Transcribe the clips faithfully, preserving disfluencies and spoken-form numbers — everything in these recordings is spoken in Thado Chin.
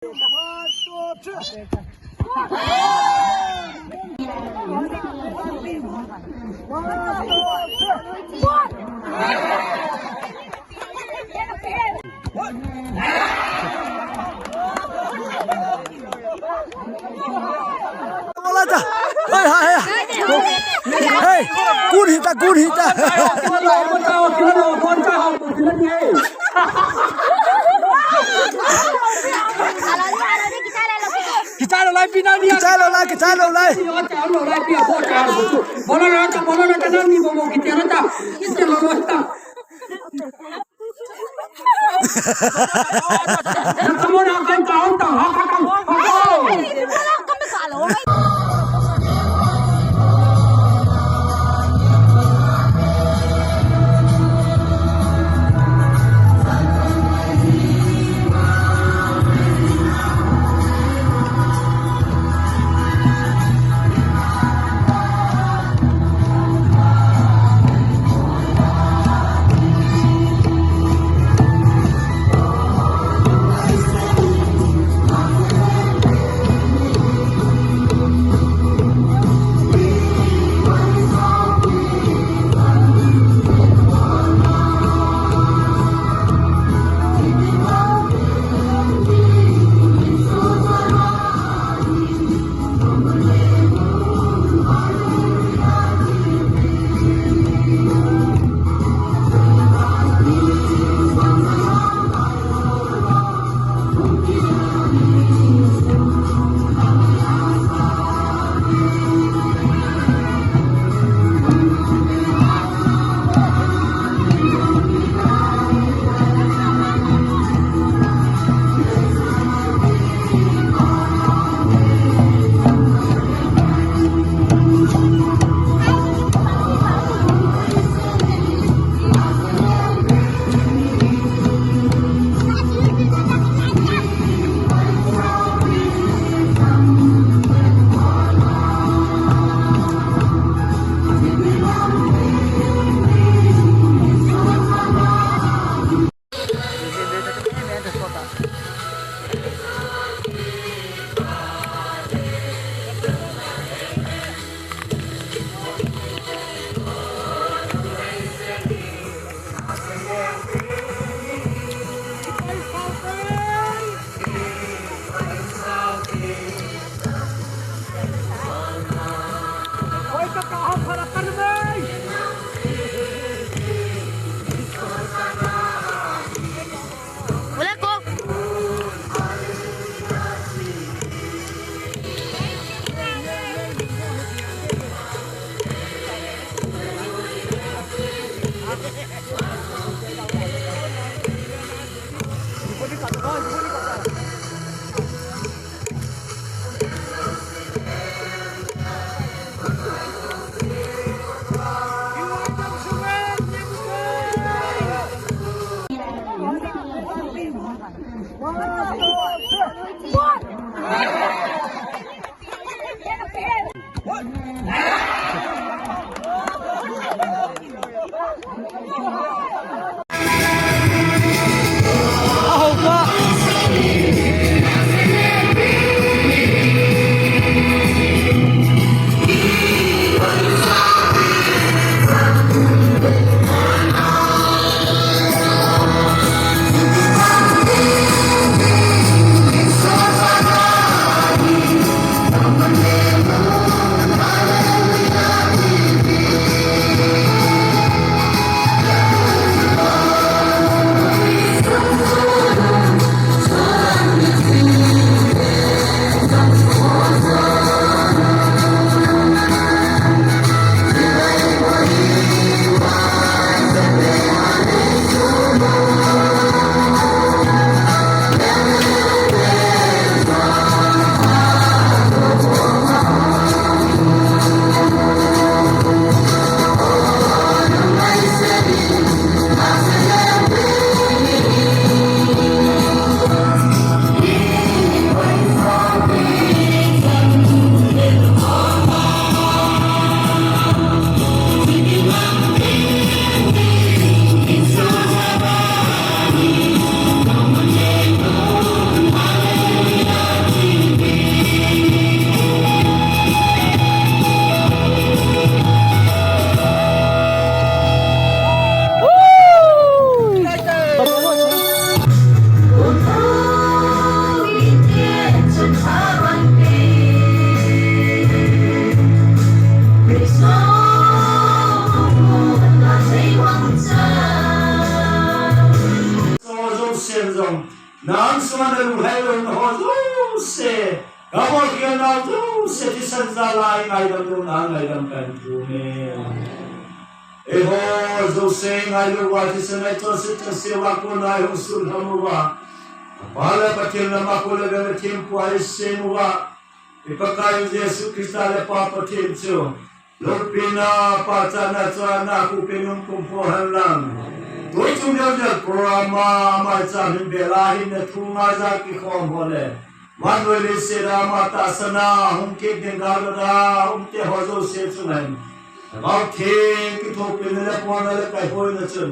Bola ta. Hai, hai, hai. Hey, kun hita, kun hita. Kichai lou lai, pi nang ni. Kichai lou lai, kichai lou lai. Bola lou ta, bola lou ta, nang ni bobo kichai lou ta. Kichai lou ta. jouse, ka bolkhel nau jouse thisan jal a i ngaidam louna ngaidam kahin thum e. Eiho jouse ngailu uva thisan a i chonset chengse uva kona i hung sutlham uva, Pa le Pathen lama kona le thempu a i sem uva, i Pakaiu Jesu Christa le Pa Pathen chu loupina, pachatna, chana, khopina um pum po hen lang. Tuchung jong jong program a maicham hin bel a hin na thu ngaija kikhom ho le vannoi leiset a ama tahsan a hung kit ding galna a umte ho jouse chunga hin Lhagao Theng kithopina le pona le kaihoina chun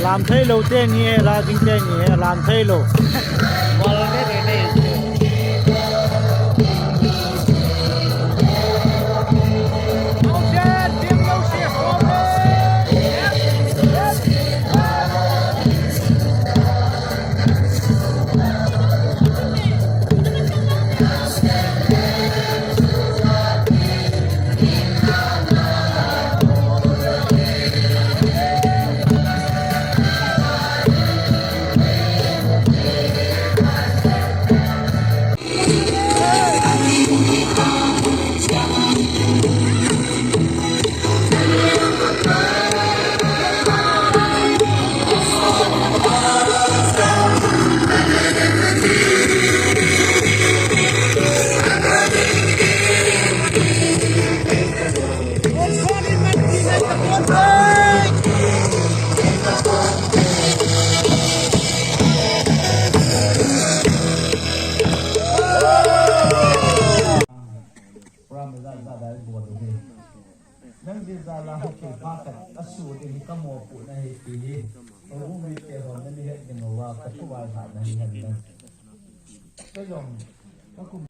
Lam thei lou teni e, la jing teni e, lam thei lou. Program jat jat a i bol u hi. Nang jeh jal a hi thil pha khat a su ding hi ka mopohna ahi ti hi. Ka u mite hon na mi het ding uva ka thu vaihahna hi hen lang. Ka jong, ka kum.